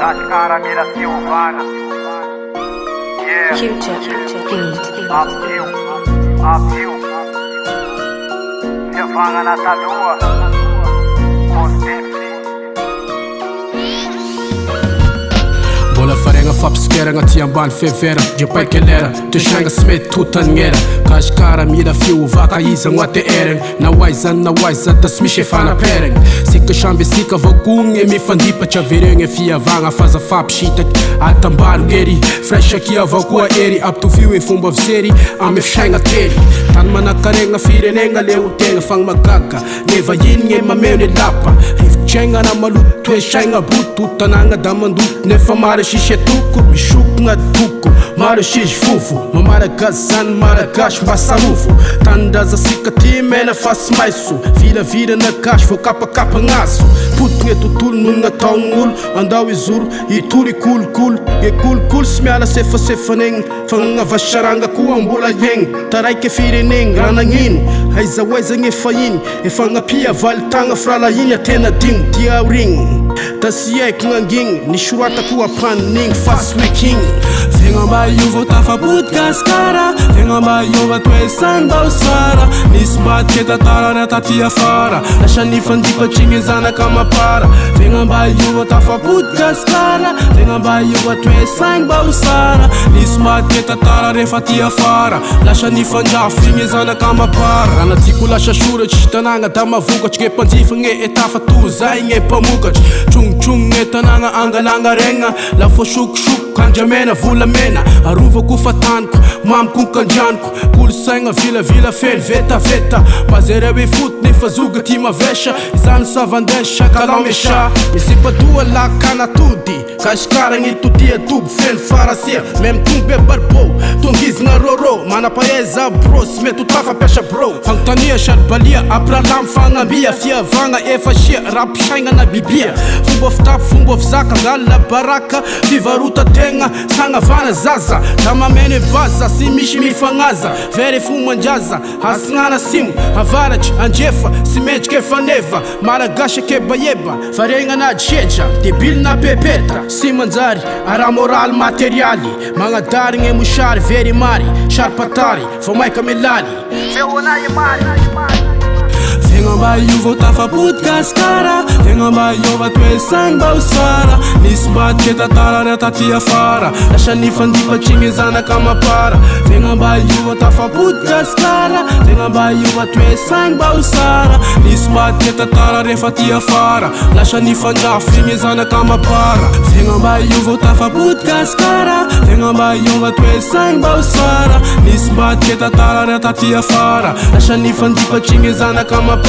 Gasikara mila fiovana. Yeah. Q-tip. Beat. Ampio. Ampio. Fihavanana taloha. Constance. Mbola faregna fampisokeragna aty ambany fevera Jepaika lera, toetranga sy mety totagnera Gasikara mila fiovaka iza no ateheragna Na ho aiza na ho aiza da tsy misy efa naperagna Sika samby sika avao koa gne mifandipatra Averegna fihavagna fa aza fampisitaky Atambaro ery, firaisaky avao koa ery Ampitovio e fomba fijery amy fisaigna tery Tany manankaregna firenegna leo tegna Fa gny mahagaga Ny vahiny gne mameno ny lapa. Rivotr'aignana maloto toe-saigna boto. Tanàgna da mandoto nefa maro sisy atoko. Misokogna toko, maro sisy vovo. Mamaragasy zany Malagasy mba sarovo. Tanindrazasika ty mena fa tsy maiso. Viravirana gasy voakapakapa gnazo. Potiky gne tontolo noho gnataon'olo. Andao hizoro hitory hikolokolo. Gne kolikoly tsy miala sefasefanegny. Fa gnava saranga koa mbola iegny. Taraiky firenegny raha nagnino. Aiza ho aiza gne fahiny. Efa agnapia valitagna firalahigna tena digno dia aorigny. Da tsy haiko gn'angigny. Ny soratako ampanigny fa tsy hoekigny. Tegna mba hiova ho tafapody Gasikara. Tegna mba hiova toe-saigny mba ho tsara. Nisy mbadika tantara raha taty afara. Lasa nifandipatry zanaka amam-para. Tegna mba hiova ho tafapody Gasikara. Tegna mba hiova toe-saigny mba ho tsara. Nisy mbadika tantara rehefa aty afara. Lasa nifandrafy igny zanaka amam-para. Raha natiako lasa soratry tanàgna da mahavokatry gne mpanjifa gne etafa toy zay gne mpamokatry. Trognotrogno gne tanàgna angalagna regna. Lafo sokosoko andramena volamena. Arovako fa taniko, mamiko nkandrianiko. Kolosaigna vilavila feno vetaveta. Mba jereo ifotony fa zoga ty mavesa. Izany savandesa kalamesa. Misy mpadoa lakanatody. Gasikara gny todia dobo feno farasia. Meme tombe barbo, tongizigna rôrô. Manam-pahaiza bro, sy mety ho tafampiasa bro. Fanontania saribalia, ampiralamy fagnambia. Fihavagna efa sia, raha-pisainana bibia. Fomba fitafy, fomba fizaka, angala baraka. Fivarotan-tegna, sagnavana zaza. Da mameno baza, sy misy mifagnaza. Very fomban-draza, asignana simo. Avaratry, andrefa, sy mendrika efa neva. Malagasy kebayeba, varegnana adrisetra. Debily na pepeta, sy manjary. Ara moraly materialy, magnadary gne mosary. Very mary, saripatary, vao maika milaly. Tegna mba hiova ho tafapody Gasikara. Tegna mba hiova toe-saigny mba ho tsara. Nisy mbadika tantara raha taty afara. Lasa nifandipatry igny zanaka amam-para. Tegna mba hiova tafapody Gasikara. Tegna mba hiova toe-saigny mba ho tsara. Nisy mbadika tantara rehefa aty afara. Lasa nifandrafy igny zanaka amam-para. Tegna mba hiova ho tafapody Gasikara. Tegna mba hiova toe-saigny mba ho tsara. Nisy mbadika tantara raha taty afara. Lasa nifandipatry igny zanaka amam-para.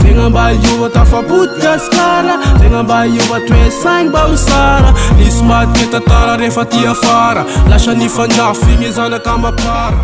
Tegna mba hiova tafapody Gasikara. Tegna mba hiova toe-saigny mba ho tsara. Nisy mbadika tantara rehefa aty afara. Lasa nifandrafy igny zanaka amam-para.